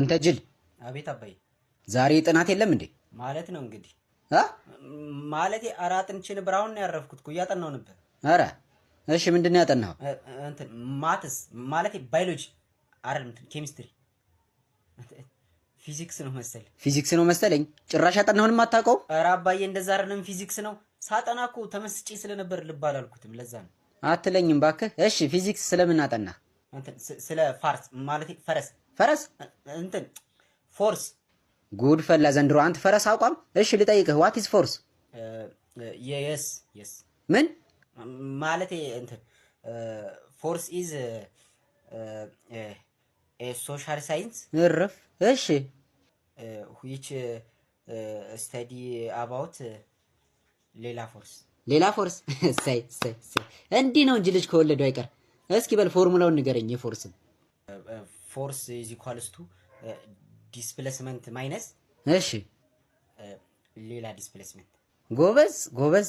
አንተ ጅል! አቤት አባዬ። ዛሬ ጥናት የለም እንዴ? ማለት ነው እንግዲህ። አ? ማለቴ ኧረ አጥንቼ ነበር። አሁን ነው ያረፍኩት እኮ፣ እያጠናሁ ነበር። ኧረ እሺ፣ ምንድን ነው ያጠናኸው? እንትን maths፣ ማለቴ ባዮሎጂ አይደል፣ እንትን ኬሚስትሪ፣ ፊዚክስ ነው መሰለኝ። ፊዚክስ ነው መሰለኝ። ጭራሽ ያጠናሁንም አታውቀውም? ኧረ አባዬ፣ እንደዛ አይደለም፣ ፊዚክስ ነው። ሳጠና እኮ ተመስጬ ስለነበር ልብ አላልኩትም። ለዛ ነው። አትለኝም ባክህ። እሺ፣ ፊዚክስ ስለምን አጠናህ? እንትን ስለ ፋርስ፣ ማለቴ ፈረስ። ፈረስ? እንትን force። ጉድ ፈላ ዘንድሮ። አንተ ፈረስ አቋም። እሺ፣ ልጠይቅህ፣ what is force? Yes. ምን? ማለቴ እንትን force is social science እርፍ። እሺ። which study about ሌላ force። ሌላ force። እሰይ እሰይ እሰይ! እንዲህ ነው እንጂ ልጅ ከወለዱ አይቀር። እስኪ በል ፎርሙላውን ንገረኝ የ force ን። Force is equals to displacement minus ሌላ displacement። ጎበዝ ጎበዝ።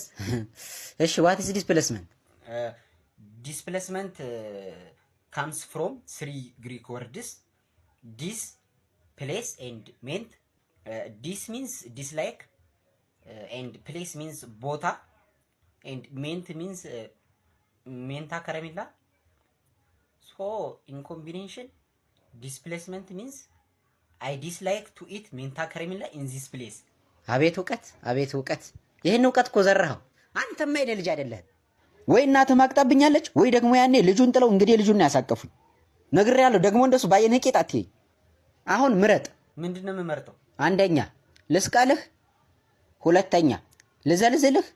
እሺ፣ what is displacement? Displacement comes from three Greek words, dis, place and ment. Dis means dislike and place means ቦታ and ment means ሜንታ ከረሜላ። So in combination, displacement means I dislike to eat ሜንታ ከረሜላ in this place። አቤት እውቀት፣ አቤት እውቀት! ይህን እውቀት እኮ ዘራኸው። አንተማ የኔ ልጅ አይደለህም። ወይ እናትህ ማቅጣብኛለች፣ ወይ ደግሞ ያኔ ልጁን ጥለው እንግዲህ ልጁን ነው ያሳቀፉኝ። ነግሬሃለሁ። ደግሞ እንደሱ ባየንህ ቄጥ አትየኝ። አሁን ምረጥ። ምንድን ነው የምመርጠው? አንደኛ ልስቀልህ፣ ሁለተኛ ልዘልዝልህ፣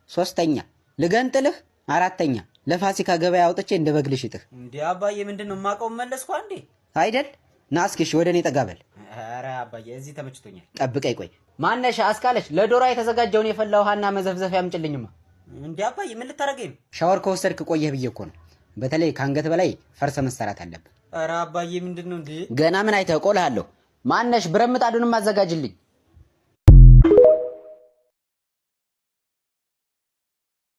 ሶስተኛ ልገንጥልህ፣ አራተኛ ለፋሲካ ገበያ አውጥቼ እንደ በግ ልሽጥህ። እንዴ አባዬ፣ ምንድን ነው የማውቀው? መለስኩ አንዴ። አይደል? ና እስኪ እሺ፣ ወደ እኔ ጠጋ በል። ኧረ አባዬ፣ እዚህ ተመችቶኛል። ጠብቀኝ ቆይ። ማነሽ አስካለች፣ ለዶሮ የተዘጋጀውን የፈላ ውሃና መዘፍዘፊያ አምጪልኝማ። እንዴ አባዬ፣ ምን ልታደርገኝ ነው? ሻወር ከወሰድክ ቆየህ ብዬ እኮ ነው። በተለይ ከአንገት በላይ ፈርሰ መሰራት አለብህ። ኧረ አባዬ፣ ምንድን ነው እንዴ? ገና ምን አይተህ ቆልሃለሁ። ማነሽ፣ ብረት ምጣዱንም አዘጋጅልኝ።